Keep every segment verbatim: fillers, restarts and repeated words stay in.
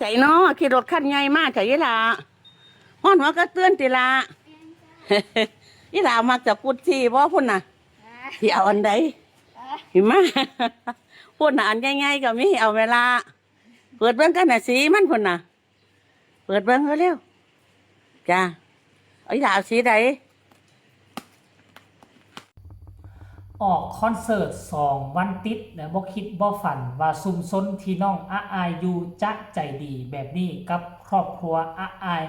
ไสน้อ ขี่รถคันใหญ่มาไสอีหล่า ฮ้อนหัวกระเตื้อนติล่ะ อีหล่ามักสกุตตี้บ่ พุ้นน่ะ สิเอาอันใด เห็นมา พุ้นน่ะ อันใหญ่ๆก็มี เอาแม่ล่ะ เปิดเบิ่งกันน่ะ สีมันพุ้นน่ะ เปิดเบิ่งเร็วๆ จ้า เอาอีหล่าเอาสีใด ออกคอนเสิร์ตสองวันติดนะ บ่คิดบ่ฝันว่าชุมชนที่น้องอาอายอยู่จะใจดีแบบนี้กับครอบครัวอาอาย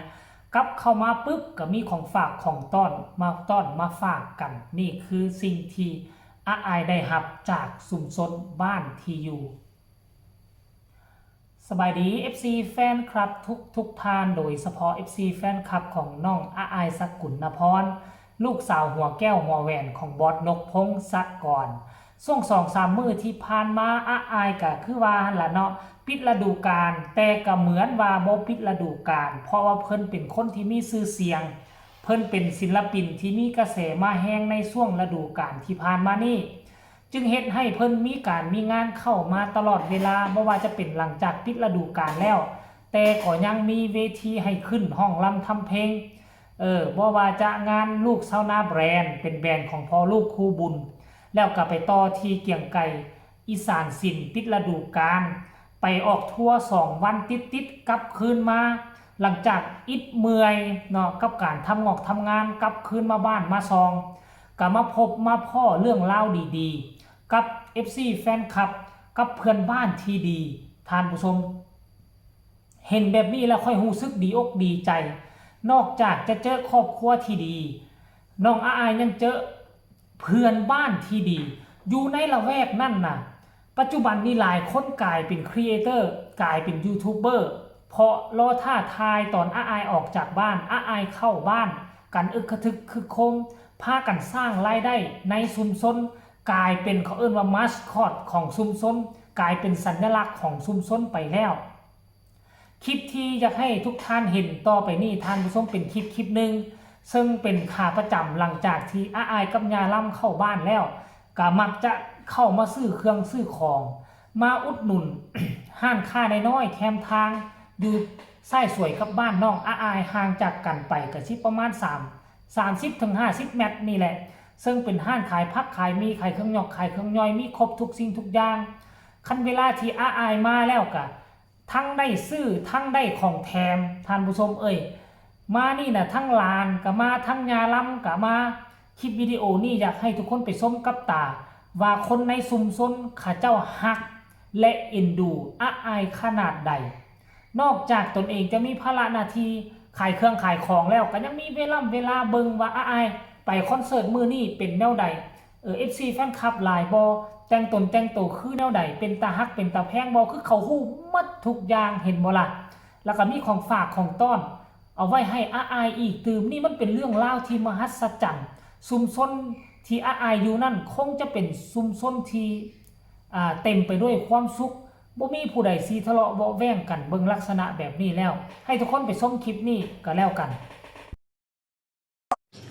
กลับเข้ามาปุ๊บก็มีของฝากของต้อนมาต้อนมาฝากกัน นี่คือสิ่งที่อาอายได้รับจากชุมชนบ้านที่อยู่ สบายดี เอฟซี แฟนคลับทุกทุกท่าน โดยเฉพาะ เอฟซี แฟนคลับของน้องอาอายสกุลนพร ลูกสาวหัวแก้วหัวแหวนของบอสนกพงศกร ช่วงสองสามมื้อที่ผ่านมาอาอายก็คือว่าหั่นล่ะเนาะ ปิดฤดูกาล แต่ก็เหมือนว่าบ่ปิดฤดูกาล เพราะว่าเพิ่นเป็นคนที่มีชื่อเสียง เพิ่นเป็นศิลปินที่มีกระแสมาแฮงในช่วงฤดูกาลที่ผ่านมานี้ จึงเฮ็ดให้เพิ่นมีการมีงานเข้ามาตลอดเวลา บ่ว่าจะเป็นหลังจากปิดฤดูกาลแล้ว แต่ก็ยังมีเวทีให้ขึ้นฮ้องรำทำเพลง เออ บ่ว่าจะงานลูกชาวนาแบรนด์ เป็นแบรนด์ของพ่อลูกคู่บุญ แล้วก็ไปต่อที่เกียงไกร อีสานศิลป์ปิดฤดูกาล ไปออกทัวร์สองวันติดๆ กลับคืนมา หลังจากอิดเมื่อยเนาะ กับการทำงอกทำงาน กลับคืนมาบ้านมาซอง ก็มาพบมาพ้อเรื่องราวดีๆ กับ เอฟซี แฟนคลับ กับเพื่อนบ้านที่ดี ท่านผู้ชม เห็นแบบนี้แล้วค่อยรู้สึกดีอกดีใจ นอกจากจะเจอครอบครัวที่ดี น้องอาอายยังเจอเพื่อนบ้านที่ดี อยู่ในละแวกนั่นน่ะ ปัจจุบันนี้หลายคนกลายเป็นครีเอเตอร์ กลายเป็นยูทูบเบอร์ เพราะรอท่าทายตอนอาอายออกจากบ้าน อาอายเข้าบ้าน กันอึกกระทึกคึกโครม พากันสร้างรายได้ในชุมชน กลายเป็นเขาเอิ้นว่ามาสคอตของชุมชน กลายเป็นสัญลักษณ์ของชุมชนไปแล้ว คลิปที่อยากให้ทุกท่านเห็นต่อไปนี้ ท่านผู้ชม เป็นคลิปคลิปหนึ่ง ซึ่งเป็นขาประจำหลังจากที่อาอายกับยาล่ำเข้าบ้านแล้ว ก็มักจะเข้ามาซื้อเครื่องซื้อของ มาอุดหนุน ร้านค้าน้อยๆ แคมทาง อยู่ซ้ายสวยกับบ้านน้องอาอาย ห่างจากกันไปก็สิประมาณสาม สามสิบถึงห้าสิบเมตรนี่แหละ ซึ่งเป็นร้านขายผักขายหมี่ ขายเครื่องหยอกขายเครื่องย่อย มีครบทุกสิ่งทุกอย่าง คันเวลาที่อาอายมาแล้วก็ ทั้งได้ซื้อทั้งได้ของแถม ท่านผู้ชมเอ้ย มานี่น่ะ ทั้งหลานก็มา ทั้งยาล่ำก็มา คลิปวิดีโอนี้อยากให้ทุกคนไปชมกับตา ว่าคนในชุมชนเขาเจ้าฮักและเอ็นดูอาอายขนาดใด นอกจากตนเองจะมีภาระหน้าที่ขายเครื่องขายของแล้ว ก็ยังมีเวลาเวลาเบิ่งว่าอาอายไปคอนเสิร์ตมื้อนี้เป็นแนวใด เออ เอฟซี แฟนคลับหลายบ่ แต่งตนแต่งโตคือแนวใด เป็นตาฮักเป็นตาแพงบ่ คือเขาฮู้หมดทุกอย่าง เห็นบ่ล่ะ แล้วก็มีของฝากของต้อน เอาไว้ให้อาอายอีกตื่ม นี่มันเป็นเรื่องราวที่มหัศจรรย์ ชุมชนที่อาอายอยู่นั่นคงจะเป็นชุมชนที่ อ่า เต็มไปด้วยความสุข บ่มีผู้ใดสิทะเลาะเบาะแว้งกัน เบิ่งลักษณะแบบนี้แล้ว ให้ทุกคนไปชมคลิปนี้ก็แล้วกัน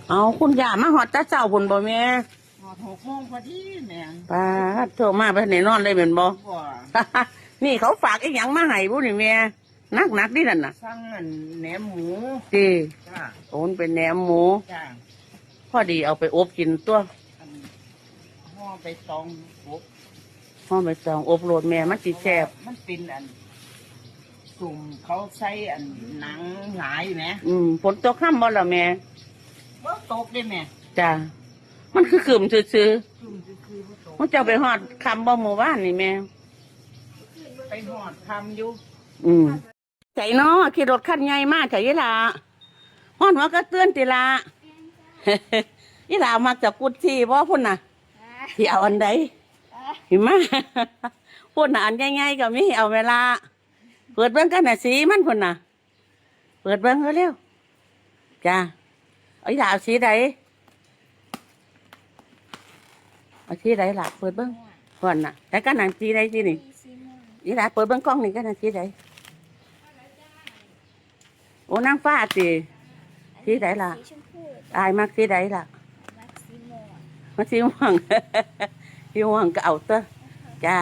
เอา คุณย่ามาฮอดแต่เช้าพุ้นบ่แม่ ฮอดหกโมงพอดีแม่ ป๊าด โทรมาบ่ทันได้นอนเลยแม่นบ่ บ่ นี่เขาฝากอีหยังมาให้บุนี่แม่ หนักๆ นี่นั่นน่ะ สั่งอันแหนมหมู ติ จ้า โอ้ มันเป็นแหนมหมู จ้า พอดีเอาไปอบกินตัว อันห่อใบตองอบ ห่อใบตองอบโลดแม่ มันสิแซ่บ มันเป็นอัน ซุ่มเขาใส่อันหนังหลายแหม อืม ฝนตกค่ำบ่ล่ะแม่ บ่ตกเด้แม่ จ้า มันคือครึ้มซื่อๆ ครึ้มซื่อๆ บ่ตก มันจะไปฮอดค่ำบ่มื้อวานนี่แม่ ไปฮอดค่ำอยู่ อืม ไสน้อ ขี่รถคันใหญ่มาไสอีหล่า ฮ้อนหัวกระเตื้อนติล่ะ อีหล่ามักสกุตตี้บ่ พุ้นน่ะ สิเอาอันใด เห็นมา พุ้นน่ะ อันใหญ่ๆ ก็มี เอาแม่ล่ะ เปิดเบิ่งกันน่ะ สีมันพุ้นน่ะ เปิดเบิ่งเร็วๆ จ้า เอาอีหล่าเอาสีใด เอาสีใดล่ะ เปิดเบิ่ง ก่อนน่ะ แต่กันหนังสีใดสีนี่ สีม่วง อีหล่าเปิดเบิ่งกล่องนี่กันหนังสีใด โอ้ นางฟ้าติ สีใดล่ะ สีชมพู อายมักสีใดล่ะ มักสีม่วง มักสีม่วง สีม่วงก็เอาเตอะ จ้า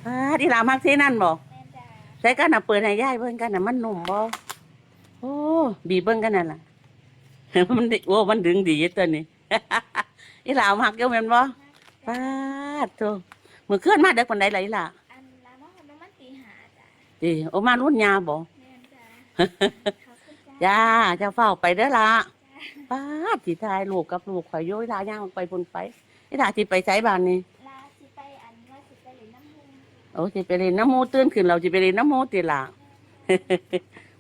ป๊าด อีหล่ามักสีนั่นบ่ แม่นจ้า ใส่กันน่ะ เปิดให้ยายเบิ่งกันน่ะ มันนุ่มบ่ โอ้ บีบเบิ่งกันนั่นล่ะ มันได้ โอ้ มันดึงดีอยู่ตัวนี้ อีหล่ามักอยู่แม่นบ่ ป๊าดโธ่ มื้อคืนมาเด็กปานใดล่ะอีหล่า อันลามาฮอดประมาณตีห้าจ้ะ ติ โอ้ มารุ่นยาบ่ แม่นจ้ะ ขอบคุณจ้ะ จ้า เจ้าฟ้าวไปเด้อล่ะ จ้ะ ป๊าด สิถ่ายรูปกับลูกข่อยอยู่ อีหล่าย่างออกไปพุ่นไป อีหล่าสิไปไสบาดนี้ ลาสิไปอันว่าสิไปเล่นน้ำหมู่ โอ้ สิไปเล่นน้ำหมู่ ตื่นขึ้นแล้วสิไปเล่นน้ำหมู่ติล่ะ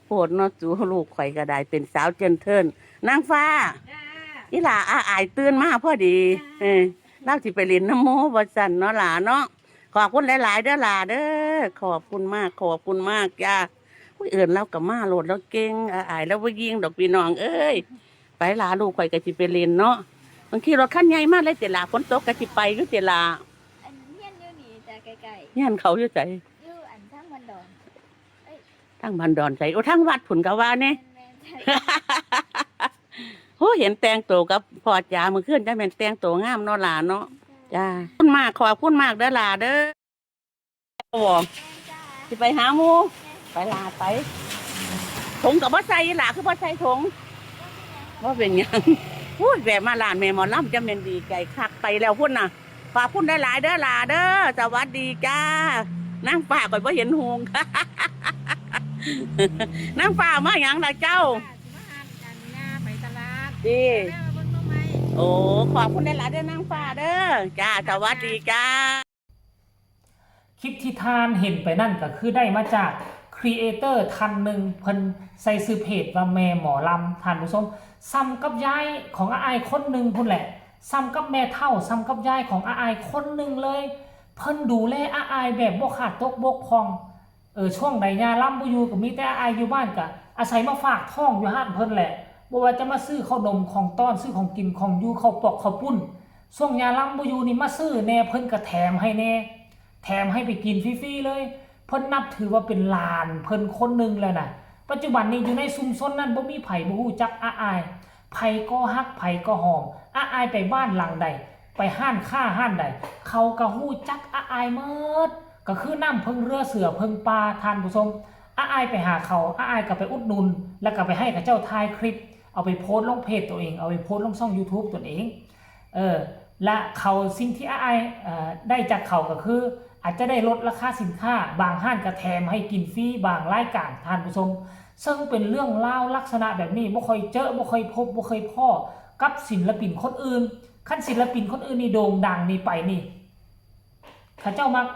โพดเนาะ จูลูกข่อยก็ได้ เป็นสาวเจนเทิล นางฟ้า จ้า อีหล่าอาอายตื่นมาพอดี จ้า เออ ลาวสิไปเล่นน้ำหมู่ว่าซั่นเนาะหล่าเนาะ ขอบคุณหลายๆ เด้อหล่าเด้อ ขอบคุณมาก ขอบคุณมากจ้า อุ้ย เอิ้นลาวก็มาโลด ลาวเก่ง อาอายลาวบ่ยิงดอกพี่น้องเอ้ย ไปหล่า ลูกข่อยก็สิไปเล่นเนาะ บางทีรถคันใหญ่มาเลยติหล่า ฝนตกก็สิไปอยู่ติหล่า อันเฮียนอยู่นี่จ้ะ ใกล้ๆ เฮียนเขาอยู่ไส อยู่อันทางบ้านดอน เอ้ย ทางบ้านดอนไส โอ้ ทางวัดพุ่นก็ว่าแน่ แม่นๆ จ้ะ โอ้ เห็นแต่งตัวกับพ่อจ๋ามื้อคืน จั่งแม่นแต่งตัวงามเนาะหล่าเนาะ จ้า ขอบคุณมาก ขอบคุณมากเด้อหล่าเด้อ บ่ สิไปหาหมู่ ไปหล่าไป ถุงก็บ่ใส่หล่า คือบ่ใส่ถุง บ่เป็นหยัง อุ้ย แวะมาร้านแม่หมอลำจะแม่นดีใจคัก ไปแล้วพุ่นน่ะ ขอบคุณหลายๆ เด้อหล่าเด้อ สวัสดีจ้า นางฟ้าข่อยบ่เห็นหุง นางฟ้ามาหยังล่ะเจ้า สิมาหาอาจารย์ย่าไปตลาด ติ แม่มาเบิ่งหน่อไม้ โอ้ ขอบคุณหลายๆ เด้อนางฟ้าเด้อ จ้า สวัสดีจ้า คลิปที่ท่านเห็นไปนั่นก็คือได้มาจากครีเอเตอร์ท่านหนึ่ง เพิ่นใส่ชื่อเพจว่าแม่หมอลำ ท่านผู้ชม ส่ำกับยายของอาอายคนหนึ่งพุ้นแหละ ส่ำกับแม่เฒ่า ส่ำกับยายของอาอายคนหนึ่งเลย เพิ่นดูแลอาอายแบบบ่ขาดตกบกพร่อง เออ ช่วงใดย่าลำบ่อยู่ก็มีแต่อาอายอยู่บ้านก็อาศัยมาฝากท้องอยู่ฮ้านเพิ่นแหละ บ่ว่าจะมาซื้อข้าวหนมของต้อน ซื้อของกินของอยู่ ข้าวปอกข้าวปุ้น ช่วงย่าลำบ่อยู่นี่มาซื้อแหน่ เพิ่นก็แถมให้แหน่ แถมให้ไปกินฟรีๆ เลย เพิ่นนับถือว่าเป็นหลานเพิ่นคนหนึ่งแล้วนะ ปัจจุบันนี้อยู่ในชุมชนนั้นบ่มีไผบ่ฮู้จักอาอาย ไผก็ฮัก ไผก็หอม อาอายไปบ้านหลังใด ไปฮ้านค้าฮ้านใด เขาก็ฮู้จักอาอายหมด ก็คือน้ำเพิ่งเรือเสือเพิ่งป่า ท่านผู้ชม อาอายไปหาเขา อาอายก็ไปอุดหนุน แล้วก็ไปให้เขาเจ้าถ่ายคลิป เอาไปโพสต์ลงเพจตัวเอง เอาไปโพสต์ลงช่องยูทูบตัวเอง เออ และเขาสิ่งที่อาอาย เอ่อ ได้จากเขาก็คือ อาจจะได้ลดราคาสินค้า บางฮ้านก็แถมให้กินฟรี บางรายการ ท่านผู้ชม ซึ่งเป็นเรื่องราวลักษณะแบบนี้บ่ค่อยเจอ บ่ค่อยพบ บ่ค่อยพ้อกับศิลปินคนอื่น คันศิลปินคนอื่นนี่โด่งดังนี่ไปนี่ เขาเจ้ามัก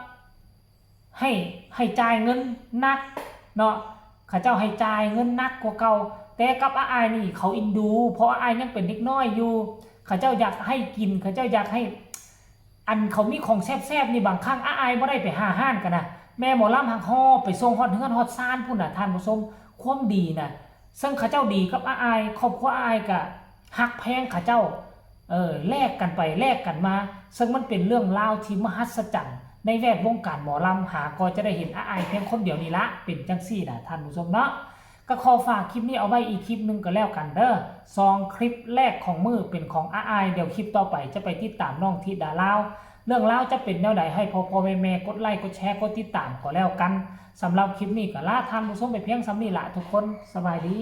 ให้ ให้จ่ายเงินหนักเนาะ เขาเจ้าให้จ่ายเงินหนักกว่าเก่า แต่กับอาอายนี่เขาเอ็นดู เพราะอาอายยังเป็นเด็กน้อยอยู่ เขาเจ้าอยากให้กิน เขาเจ้าอยากให้ อันเขามีของแซ่บๆนี่ บางครั้งอาอายบ่ได้ไปหาฮ้านกันนะ แม่หมอลำหักฮอบไปส่งฮอดเฮือนฮอดซานพุ้นน่ะ ท่านผู้ชม ความดีน่ะ ซึ่งเขาเจ้าดีกับอาอาย ครอบครัวอาอายก็ฮักแพงเขาเจ้า เออ แลกกันไปแลกกันมา ซึ่งมันเป็นเรื่องราวที่มหัศจรรย์ในแวดวงการหมอลำ หาก็จะได้เห็นอาอายเพียงคนเดียวนี่ละ เป็นจั่งซี้น่ะ ท่านผู้ชมเนาะ ก็ขอฝากคลิปนี้เอาไว้อีกคลิปหนึ่งก็แล้วกันเด้อ สองคลิปแรกของมื้อเป็นของอาอาย เดี๋ยวคลิปต่อไปจะไปติดตามน้องธิดาลาว เรื่องราวจะเป็นแนวใด ให้พ่อๆแม่ๆกดไลค์กดแชร์กดติดตามก็แล้วกัน สำหรับคลิปนี้ก็ลาท่านผู้ชมไปเพียงส่ำนี้ละทุกคน สบายดี